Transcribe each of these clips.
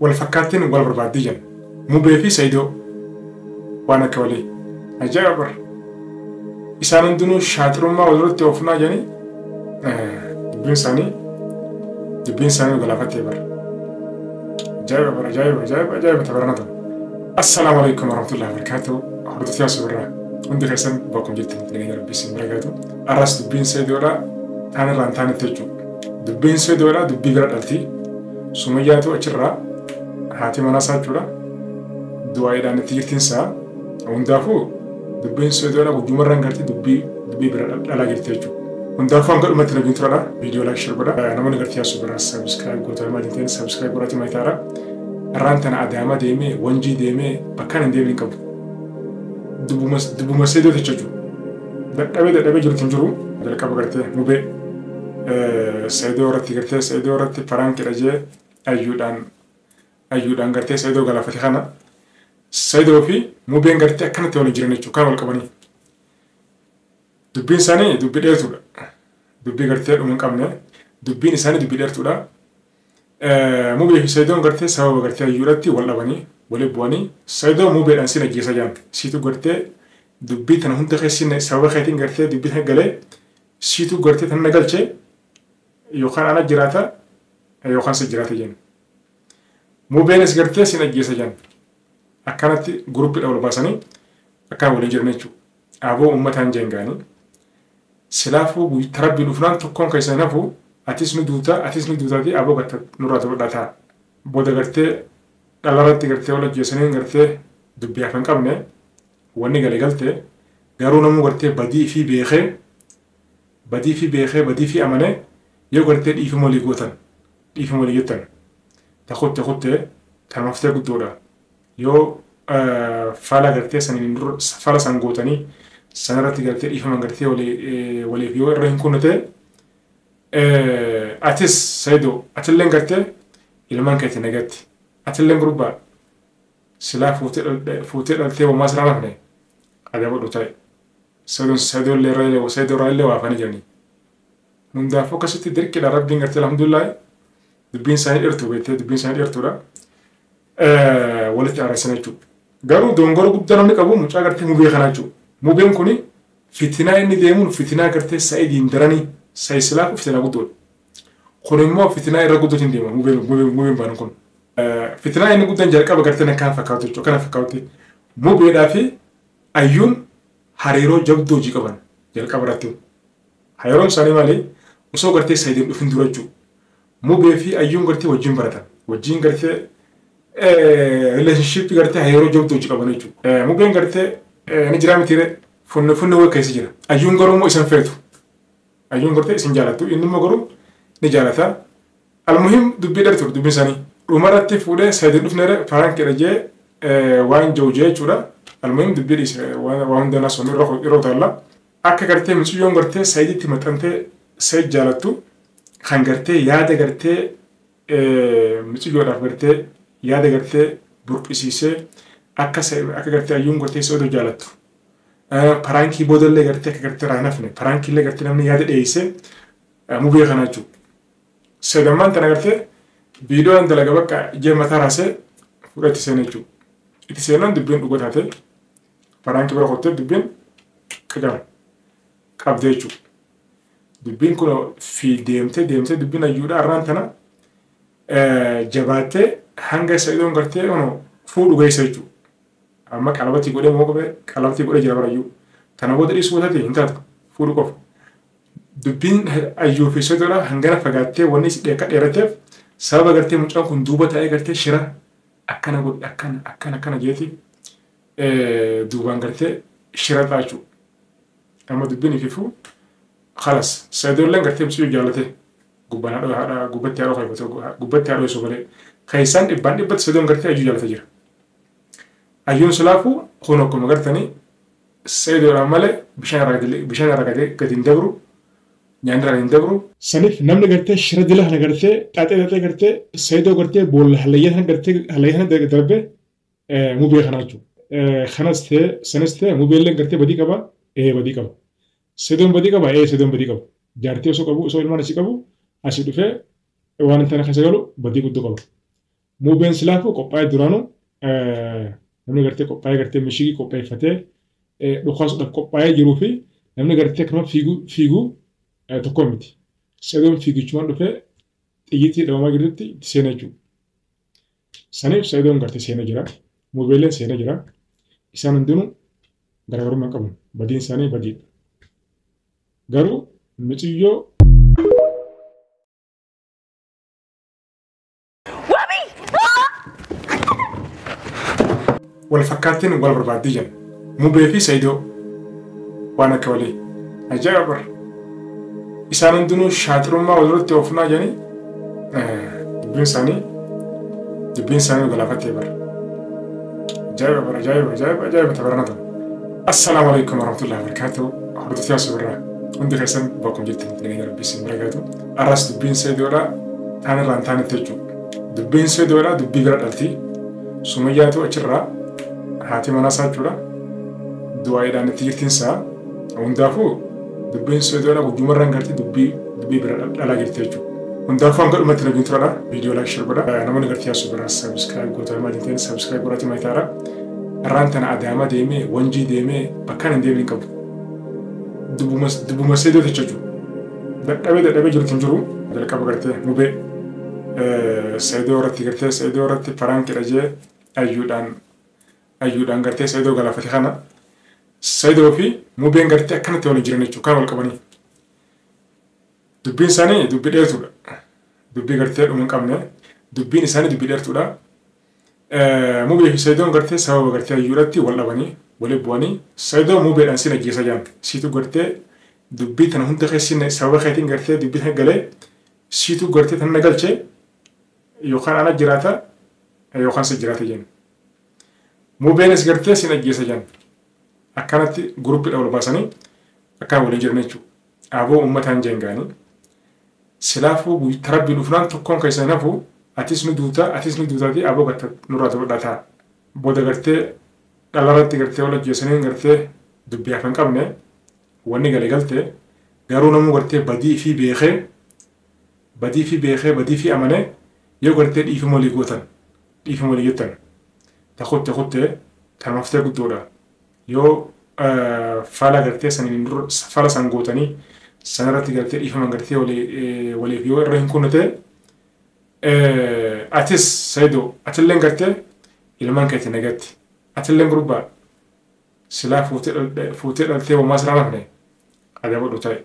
Wal fakkaattiin wal barbaaddii jenna. Mubee fi Saidoo waan akka walii. Ajaa'iba bara. Isaan hundinuu shaaxirummaa walirratti oofnaa jedhanii dubbiin isaanii dubbiin isaanii galaafattee bara. Ajaa'iba bara, ajaa'iba, ajaa'iba, ajaa'iba tabarana ta'u. Assalaamu alaikum warahmatullahi wabarakatuh. Hordoftoota asirraa hundi keessan bakkuma jirtanitti nageenya Rabbii isin bira gaatu. Arras dubbiin Saidoodha taan irraa hin taanetti jechuudha. Dubbiin Saidoodha dubbii bira dhalti. Sumayyaatu achirraa haati manaa isaa jechuudha. Du'aayiidhaan itti jirtiin isaa hundaafuu dubbiin Saidoodha guyyumarraan gartee dubbii dubbii bira dhalaa jirti jechuudha. Hundaafuu hanga dhumatti nabiin turadha. Viidiyoo like share godha. Namoonni gartee asuu biraa subscribe gootan maal hin ta'in subscribe godhati maytaara. Irraan tana Adaama deemee Wanjii deemee bakkaan hin deemin hin qabu. Dubbuma dubbuma Saidoo jechuudha. Dadhabee dadhabee jirutu hin jiru. Jalqaba gartee mubee Saidoo irratti gartee Saidoo irratti paraankidha jee ayyuudhaan ayyuudhaan gartee Saidoo galaafate kana Saidoo fi mubeen gartee akkanatti waliin jiran jechuudha. Kan wal qabanii. Dubbiin isaanii dubbii dheertuudha. Dubbii gartee dhuma hin qabne. Dubbiin isaanii dubbii dheertuudha. Mubee fi Saidoon gartee sababa gartee ayyuudhatti wal dhabanii wali bu'anii Saidoo mubeedhaan sin ajjeesa jaan. Siitu gartee dubbii tana hunda keessi sababa keetiin gartee dubbii tana galee siitu gartee tana galche yookaan ana jiraata yookaan si jiraata jaan. Mubeenis gartee sin ajjeesa jaan. Akkanatti guruppiidha wal baasanii akkana waliin jiran jechuudha. Aboo uummataan jengaanii. Silaafuu tarabbii dhufnaan tokkoon keessan hafu atis ni duuta atis ni duutaati aboo gatta nurraa dubbadhaa ta'a. Booda gartee dhalarratti gartee wal ajjeesanii gartee dubbii hafa hin qabne wanni gale galte garuu namuu gartee badii fi beekee badii fi beekee badii fi amane yoo gartee dhiifama walii gootan dhiifama walii jettan ta kutte kutte tan haftee guddoodha. Yoo fala gartee saniin dura fala san gootanii sanarratti gartee dhiifama gartee waliif yoo irra hin kunne ta'e atis Saidoo atilleen gartee ilmaan keetti nagatti atilleen gurbaa silaa fuutee dhaltee homaa silaa nafne adabadhu ta'e Saidoon Saidoo illee irra Saidoo irraa illee waafanii jiranii. Hundaafuu akkasitti dirqiidha Rabbiin gartee alhamdulillah dubbiin isaanii dheertuu beektee dubbiin isaanii dheertuudha. Walitti araarsan jechuudha. Garuu dongora guddaa namni qabu mucaa gartee mubee kanaa jechuudha. Mubeen kuni fitinaa inni deemuun fitinaa gartee Sa'idiin daranii Sa'id silaafu fitinaa guddoodha. Kun immoo fitinaa irra guddootiin deema mubeen mubeen baanu kun. Fitinaa inni guddaan jalqaba gartee akkana fakkaatu jechuudha. Akkana fakkaatu mubeedhaa fi ayyuun hariiroo jabduu hojii qaban jalqaba irratti. Hariiroon isaanii maali? Osoo gartee Sa'idiin dhufin dura jechuudha. Mubee fi ayyuun gartee wajjin baratan. Wajjin gartee relationship gartee hariiroo jabduu hojii qaban jechuudha. Mubeen gartee ni jira mitiire funne funne wayii keessa jira. Ayyuun garuu immoo isan feetu. Ayyuun gartee isin jaalattu inni immoo garuu ni jaalata. Almuhim dubbii dheertu dubbiin isaanii. Dhumarratti fuudhee Sa'idiin dhufneere farankiidha jee waan jiru jee jechuudha. Almuhim dubbii dhiise waan hunda naasoo irra utaalla. Akka gartee mucayyoon gartee Sa'iditti maxxantee Sa'id jaalattu kan gartee yaada gartee mucayyoodhaaf gartee yaada gartee burqisiisee akka akka gartee ayyuun gartee Sa'idoo jaalattu. Paraankii boodallee gartee akka gartee irraa hin hafne paraankiillee gartee namni yaada dhiyeessee mubee kana jechuudha. Sagammaan tana gartee viidiyoon dalaga bakka ijee mataa raasee fuudhee itti seene jechuudha. Itti seenaan dubbiin dhugoo taate paraankii bira kottee dubbiin qicama qabdee jechuudha. Dubbiin kun fi deemtee deemtee dubbiin ayyuudha arraan tana jabaattee hanga Sa'idoon gartee fuudhu geessa jechuudha. Amma qalabatii godhee moo qabee qalabatii godhee jira barayyuu. Tana booda dhiisuu taate hin taatu fuudhu qofa. Dubbiin ayyuu fi Sa'idoodha hangana fagaattee wanni akka dheerateef sababa gartee mucaan kun duuba taa'ee gartee shira akkana godhi akkana akkana akkana jeeti duubaan gartee shira ta'a jechuudha. Amma dubbiin ififuu khalas Sa'idoolleen gartee mucayyoo jaalate gubbaan haadha haadha gubbatti haadha kaifatu gubbatti haadha osoo malee keessaan dhibbaan dhibbatti Sa'idoon gartee ayyuu jaalate jira. Ayyuun silaafuu kun akkuma gartanii Sa'idoodhaan malee bishaan irraa gadi hin dabru nyaanni irraa gadi hin dabru. Saniif namni gartee shira dila kana gartee xaxee xaxee gartee Sa'idoo gartee boolla hallayyaa kana gartee hallayyaa kana darbee mubee kana jechuudha. Kanas ta'e sanis ta'e mubeelleen gartee badii qaba ee badii qaba. Sa'idoon badii qaba ee Sa'idoon badii qaba. Jaartii osoo qabu osoo ilmaan asii qabu asii dhufee waan hin taane keessa galu badii guddoo qaba. Mubeen silaafuu qophaa'ee duraanuu namni gartee qophaa'ee gartee mishigii qopheeffatee dhukaasuudhaaf qophaa'ee jiruu fi namni gartee akkanuma fiigu tokko miti. Sa'idoon fiigichumaan dhufee xiyyitii dhabamaa jirtutti itti seenaa jechuudha. Saniif Sa'idoon gartee seenaa jira. Mubeelleen seenaa jira. Isaan hundinuu garaagarummaa qabu. Badiin isaanii badiidha. Garuu mucayyoo wal fakkaattiin wal barbaaddii jenna. Mubee fi Sa'idoo waan akka walii. Ajaa'iba bara. Isaan hundinuu shaaxirummaa walirratti oofnaa jedhanii dubbiin isaanii galaafattee bara. Ajaa'iba bara, ajaa'iba, ajaa'iba, ajaa'iba tabarana ta'u. Assalaamu alaikum warahmatullahi wabarakatuh. Hordoftoota asirraa hundi keessan bakkuma jirtan nageenya Rabbii isin bira gaatu. Arras dubbiin Sa'idoodha taan irraa hin taanetti jechuudha. Dubbiin Sa'idoodha dubbii bira dhalti. Sumayyaatu achirraa haati manaa isaa jechuudha. Du'aayiidhaan itti jirtiinsaa hundaafuu dubbiin Sa'idoodha gujjumarraan gartee dubbii bira dhalaa jirti jechuudha. Hundaafuu hanga dhumatti nabiin turadha. Viidiyoo like, share godha. Namoonni gartee yaasuu biraa subscribe gootan maal hin ta'in subscribe godhati maayitaara. Irraan tana Adaama deemee, Wanjii deemee, bakkaan hin deemin hin qabu. Dubbuma Sa'idoo jechuudha. Dadhabee dadhabee jirutu hin jiru. Jalqaba gartee Mubee Sa'idoo irratti gartee Sa'idoo irratti prank jee ayyuudhaan gartee Sa'idoo galaafate kana Sa'idoo fi Mubeen gartee akkanatti waliin jiran jechuudha. Kan wal qabanii. Dubbiin isaanii dubbii dheertuudha. Dubbii gartee dhuma hin qabne. Dubbiin isaanii dubbii dheertuudha. Mubee fi Sa'idoon gartee sababa gartee ayyuudhaatti wal dhabanii waliin bu'anii Sa'idoo Mubeedhaan sin ajjeesa jaan. Siitu gartee dubbii tana hunda keessi sababa keetiin gartee dubbii tana galee siitu gartee tana galchee yookaan ana jiraata yookaan si jiraata jenna. Mubeenis gartee sin ajjeesa jaan. Akkanatti guruppiidha wal baasanii akkaan waliin jiran jechuudha. Aboo uummataan jengaanii. Silaafuu tarabbii dhufnaan tokkoon keessan hafu, atis nu duuta, atis nu duutaati, aboo gatta nurraa dabadhataa. Booda gartee dhalarratti gartee wal ajjeesanii gartee dubbii hafa hin qabne wanni galee galte. Garuu namuu gartee badii fi beekee, badii fi beekee, badii fi amanee yoo gartee dhiifama walii gootan, dhiifama walii jettan takutte kutte tanamaftee guddoodha. Yoo fala gartee saniin dura fala san gootanii sanarratti gartee dhiifama gartee waliif yoo irra hin kunne ta'e, atis Saidoo atilleen gartee ilmaan keetti nagatti, atilleen gurbaa silaa fuutee dhaltee homaa silaa nafne adabadhu ta'e.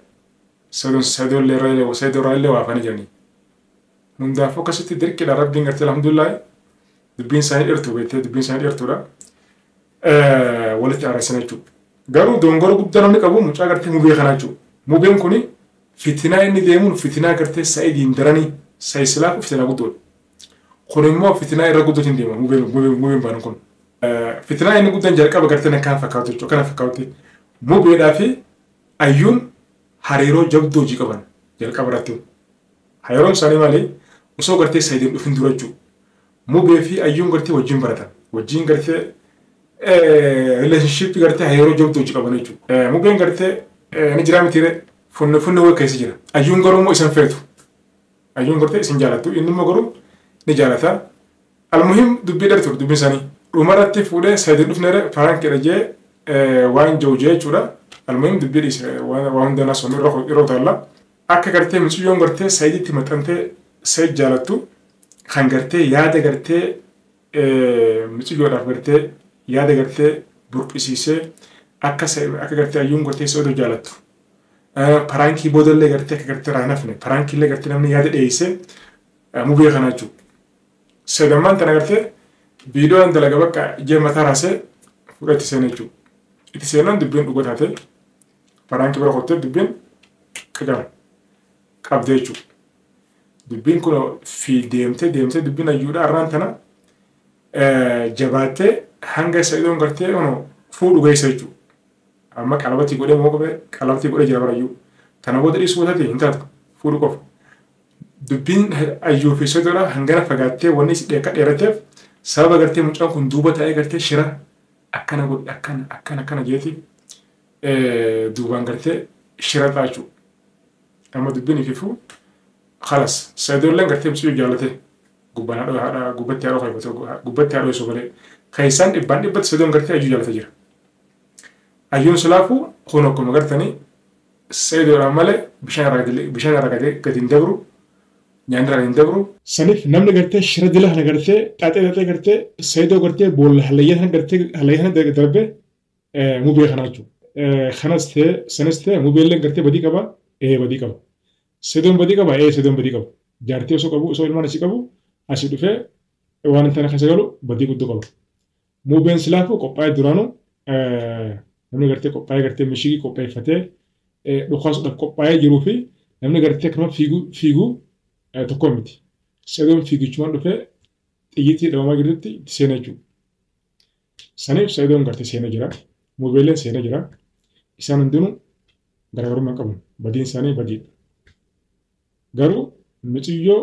Saidoo illee Saidoo irraa illee waafanii jiranii. Hundaafuu akkasitti dirqiidha. Rabbiin gartee alhamdulillah dubbiin isaanii dheertuu beektee dubbiin isaanii dheertuudha. Walitti araarsan jechuudha. Garuu dongora guddaa namni qabu mucaa gartee Mubee kanaa jechuudha. Mubeen kuni fitinaa inni deemuun fitinaa gartee Sa'idiin daranii Sa'i silaaf fitinaa guddoodha. Kun immoo fitinaa irra guddootiin deema Mubeen baanu kun. Fitinaa inni guddaan jalqaba gartee akkana fakkaatu jechuudha. Akkana fakkaatu. Mubeedhaa fi Ayyuun hariiroo jabduu hojii qaban jalqaba irratti. Hariiroon isaanii maali? Osoo gartee Sa'idiin dhufin dura jechuudha. Mubee fi Ayyuun gartee wajjin baratan. Wajjin gartee relationship gartee hariiroo jabduu hojii qaban jechuudha. Mubeen gartee ni jira mitiire funne funne wayii keessa jira. Ayyuun garuu immoo isan feetu. Ayyuun gartee isin jaalattu, inni immoo garuu ni jaalata. Almuhim dubbii dheertu dubbiin isaanii. Dhumarratti fuudhee Sa'idiin dhufneere prank jee waan jiru jee jechuudha. Almuhim dubbii dhiise waan hundanaa sun irra utaalla. Akka gartee mucayyoon gartee Sa'iditti maxxantee Sa'id jaalattu kan gartee yaada gartee mucayyoodhaaf gartee yaada gartee burqisiisee akka gartee Ayyuun gartee Sa'idoo jaalattu. Prank boodallee gartee akka gartee irraa hin hafne prank illee gartee namni yaada dhiyeessee Mubee kana jechuudha. Sadammaan tana gartee viidiyoon dalaga bakka ijee mataa raasee fuudhee itti seene jechuudha. Itti seenaan dubbiin dhugoo taate prank bira qottee dubbiin qicama qabdee jechuudha. Dubbiin kun fi deemtee deemtee dubbiin Ayyuudha arraan tana jabaattee hanga Sa'idoon gartee ono fuudhu geessa jechuudha. Amma qalabatii godhee moo qabee qalabatii godhee jira barayyuu. Tana booda dhiisuu taate hin taatu, fuudhu qofa. Dubbiin Ayyuu fi Sa'idoodha hangana fagaattee wanni akka dheerateef sababa gartee mucaan kun duuba taa'ee gartee shira akkana godhi, akkana akkana akkana jeeti duubaan gartee shira ta'a jechuudha. Amma dubbiin ififuu khalas Sa'idoolleen gartee mucayyoo jaalate Gubbaan haadha gubbatti haadha fayyadu gubbatti haadha osoo malee. Keessaan dhibbaan dhibbatti Sayidoon gartee Ayyuu jaalata jira. Ayyuun silaafuu kun akkuma gartanii Sayidoodhaan malee bishaan irraa gadi hin dabru. Nyaanni irraa gadi hin dabru. Saniif namni gartee shira dila kana gartee xaxee xaxee gartee Sayidoo gartee boolla hallayyaa kana gartee hallayyaa kana darbee mubee kana jechuudha. Kanas ta'e sanis ta'e mubeelleen gartee badii qaba ee badii qaba. Sayidoon badii qaba ee Sayidoon badii qaba. Jaartii osoo qabu osoo ilmaan asii qabu asii dhufee waan hin taane keessa galu badii guddoo qaba. Mubeen silaafuu qophaa'ee duraanuu namni gartee qophaa'ee gartee mishigii qopheeffatee dhukaasuudhaaf qophaa'ee jiruu fi namni gartee akkanuma fiigu fiigu tokko miti. Sayidoon fiigichumaan dhufee xiyyiitii dhabamaa jirtutti itti seenee jechuudha. Saniif Sayidoon gartee seenee jira. Mubeelleen seenee jira. Isaan hundinuu garaagarummaa qabu. Badiin isaanii badiidha. Garuu mucayyoo